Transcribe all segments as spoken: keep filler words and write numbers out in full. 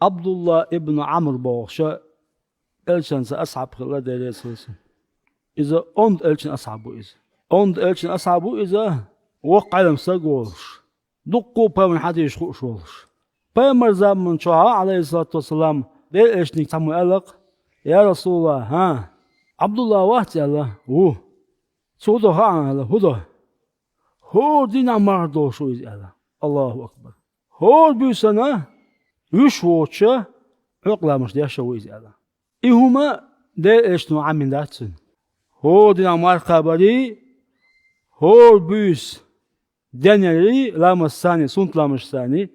Абдулла ибн Амр бохуш элчанца асхьаб хилла, Дела реза хилла цунна. Иза онда элчан асхьаб ву иза. Онда элчан асхьаб ву иза, воккха Ӏелам стаг волуш, дуккха а пайхамаран хьадисаш хууш волуш. Пайхамаран заман чохь, Ӏалайхиссалату вассалам, Делан элчанга цхьаммо аьлла-кх: «Я Расулаллах, хӀан, Абдулла вац?» — аьлла. «Ву». «Цо хӀун до хаьа?» — аьлла. «ХӀун до?» «ХӀора дийнахь марха долуш ву иза», — аьлла. Аллаху акбар! ХӀора буьйсанна вуьш воцуша Ӏуьйкъе ламазаш деш ву иза аьлла. И хӀума Делан элчано Ӏамийна дац цуьнан. ХӀора дийнахь марха кхабарий, хӀора буьйса денъярий, ламазашцаний, суннат ламазашцаний,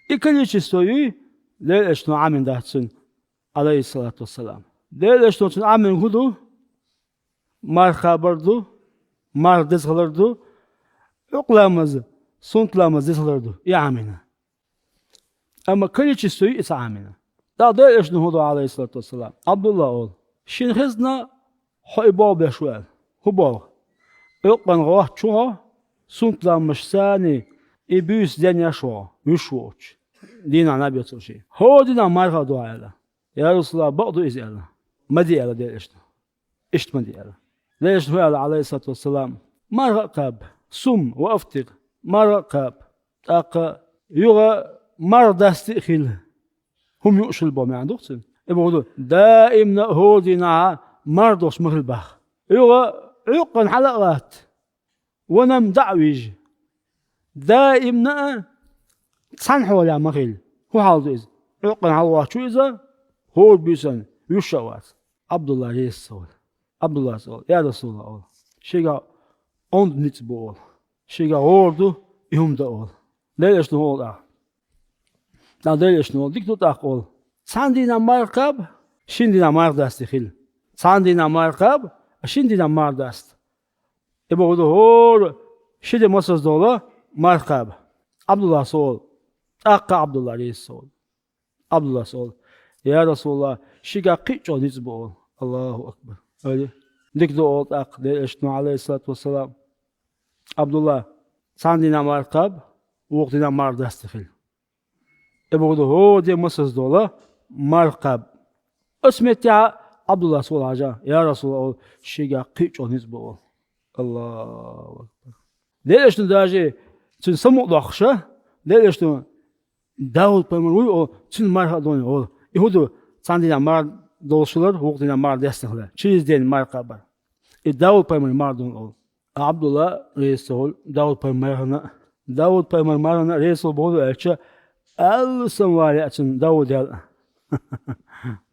и количество юй Делан элчано Ӏамийна дац цуьнан, Ӏалайхиссалату вассалам. Делан элчано цуьнан Ӏамийнарг хӀун ду? Марха кхабар ду, марха деза хилар ду, Ӏуьйкъе ламаз, суннат ламаз деза хилар ду, и Ӏамийна. Амма количество юй и ца Ӏамийна. ТӀаккха Делан элчано хӀун до, Ӏалайхиссалату вассалам? Абдулла олу: «Шена хезна, хьо и болх беш ву», — аьлла. ХӀун болх? Ӏуьйкъе гӀотту хьо, суннат ламазашцаний, и буьйса денъеш ву хьо, вуьш воцуш, дийнахь наб йо цо шен. ХӀора дийнахь марха а до хьо аьлла. «Я Расулаллах, бакъ ду иза», — аьлла. «Ма де», — аьлла Делан элчано. Иштта ма де аьлла. Делан элчано хӀун аьлла, Ӏалайхиссалату вассалам? Марха а кхаба, сум ва афтир, марха а кхаба. ТӀаккха юха марха дасти а хила. ХӀума юуш хила боху маьӀна ду-кх цуьнан. И бохург ду, даимна а хӀора дийнахь марха долуш ма хила боху. Юха Ӏуьйкъе хьала а гӀатта, ванам дӀа а вижа. Даимна а цхьана хьолехь ма хила. ХӀун хьал ду иза? Ӏуьйкъе хьалагӀоттуш ву иза, хӀора буьйсанна вуьш а вац. Абдулла реза ца волу. Абдуллас олу: «Я Расулаллах, — олу, — шегахь онда ницкъ бу», — олу. «Шегахь гӀора ду и хӀума дан», — олу. Делан элчано хӀун олу тӀаккха? ТӀаккха Делан элчано олу: «Дика ду тӀаккха», — олу. «Цхьана дийнахь марха кхаба, шина дийнахь марха дасти хила. Цхьана дийнахь марха кхаба, а шина дийнахь марха даста». И бохург ду, хӀора ши де масаза долу марха кхаба. Абдуллас олу, тӀаккха Абдулла реза ца волу. Абдуллас олу: «Я Расулаллах, шегахь кхин а чӀогӀа ницкъ бу», — олу. Аллаху акбар! Ойла. Дика ду олу тӀаккха Делан элчано, Ӏалайхиссалату вассалам. Абдулла, цхьана дийнахь марха кхаба, вукху дийнахь марха дасти хила. И бохург ду, хӀора де масаза долу марха кхаба. Оцу меттехь Абдуллас олу хьажа: «Я Расулаллах, — олу, — шегахь кхин а чӀогӀа ницкъ бу», — олу. Аллаху акбар! Делан элчано даже цуьнан самукъа доккхуша, Делан элчано: «Дауд-пайхамар вуй, — олу, — цуьнан марха а ду», — олу. И хӀун ду, цхьана дийнахь марха долуш хилар, вукху дийнахь марха десна хилар? Через день марха кхабар. И Дауд-пайхамаран марха ду, олу. Ӏабдулла реза ца хуьлу Дауд-пайхамарна а. Дауд-пайхамаран мархана а реза хуьлу бохург ду аьлча, алсам вале а цуьнан Дауд ял а.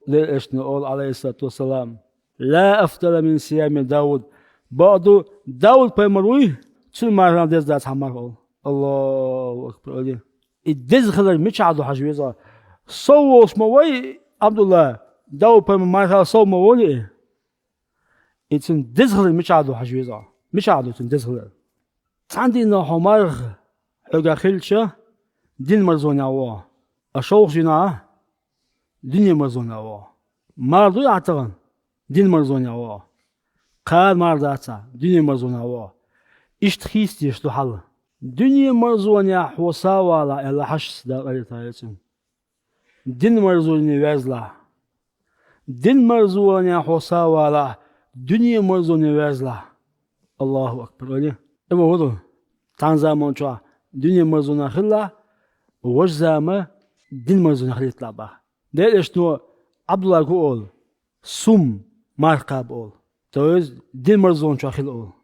Делан элчано олу, Ӏалайхиссалату вассалам: «Ла афдала мин сиями Дауд». Бакъду, Дауд-пайхамар вуй, цуьнан мархана деза дац хьан марха, олу. Аллаху акбар, олий. И деза хилар мичахь ду хьажа веза? Сов волуш ма вай, Ӏабдулла, Дауд-пайхамаран мархал сов ма волий? И цуьнан деза хилар мичахь ду хьажа веза? Мичахь ду цуьнан деза хилар? Цхьана дийнахь хьо марха хьоьгахь хилча, динан марзонехь ву хьо. А шовхачу дийнахь дуьненан марзонехь ву хьо. Марха дуй ахь тахана? Динан марзонехь ву хьо. Кхана марха дац ахь, дуьненан марзонехь ву хьо. Иштта хийцадеш ду хьал. Дуьненан марзонехь хьо сов валахь аьлла хьашташ Дала къинхетам бойла цунна. Динан марзоне везлахь. Динан марзонехь хьо сов валахь, дуьненан марзоне везлахь. Аллаху акбар, олий. И бохург ду, цхьана заман чохь дуьненан марзонехь хилалахь, важа зама динан марзонехь хилийталахь боху. Делан элчано Ӏабдуллага хӀун олу? Сум, марха кхаба, олу. То есть динан марзонан чохь хила, олу.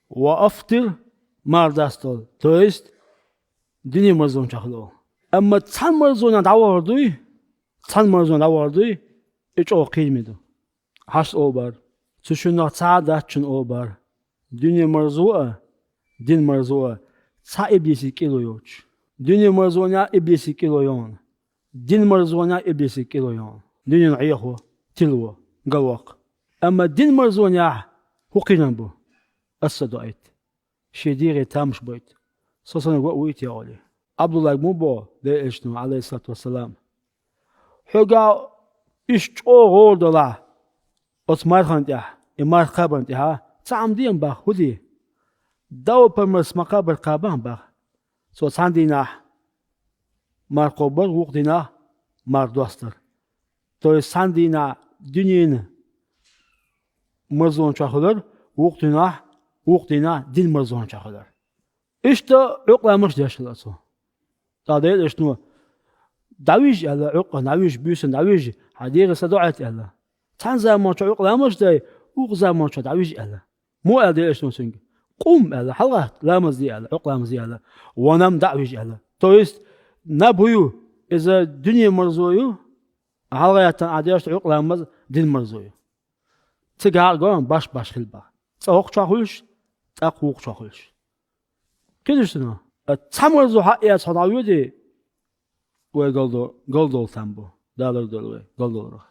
Ва афтир, марха даста, олу. То есть дуьненан марзонан чохь хила, олу. Амма цхьана марзонехь дӀавахар дуй, цхьана марзонехь дӀавахар дуй, и чӀогӀа кхераме ду. Хьашташ олу боху: цу шиннах цхьа а дац шуна, олу боху, дуьненан марзо а, динан марзо а цхьа иблисийн кӀилло йоцуш. Дуьненан марзонехь иблисийн кӀилло ю хьуна. Динан марзонехь иблисийн кӀилло ю хьуна. Дуьненна Ӏехо, тилаво, галваккха. Амма динан марзонехь хӀун кхерам бу? Аса ца доуьйту. Шен дегӀе тамаш бойту. Со санна гӀо а вуьйту, олий. Ӏабдуллага муха боху Делан элчано, Ӏалайхиссалату вассалам? Хьоьгахь иштта чӀогӀа гӀора далахь оцу мархана тӀехь, и марха кхабарна тӀехь, цхьа хӀума де-м боху, хӀун де? Дауд-пайхамарс ма-кхаббара кхаба-м боху. Цо цхьана дийнахь марха кхобура, вукху дийнахь мар достар. То есть цхьана дийнахь дуьненан марзончохь хилар, вукху дийнахь, вукху дийнахь динан марзончохь хилар. Иштта Ӏуьйкъ ламазаш деш хилла цо. ТӀаккха Делан Элчано, дӀавижа аьлла, Ӏуьйкъе дӀавижа, буьйсанна дӀавижа, хьан дегӀан са доӀийта аьлла. Цхьана заманчохь Ӏуьйкъ ламазаш дай, вукху заманчохь дӀавижа аьлла. Муха аьлла Делан Элчано цуьнга? Къум аьлла, хьалагӀатта, ламаз де аьлла, Ӏуьйкъ ламаз де аьлла, ва нам, дӀа а вижа аьлла. То есть, наб хӀу ю, иза дуьненан марзо ю, хьалагӀаьттина Ӏа деш долу Ӏуьйкъ ламаз динан марзо ю. Цигахь а гой баш-баш хила боху. Цкъа хӀокху чохь хуьлуш, тӀаккха вукху чохь хуьлуш. Кхидуш цунах? Цхьа марзо хьаэца хьо дӀавоьдий, вай галдо-, галдолу там бу. Дала лардойла вай галдолурах.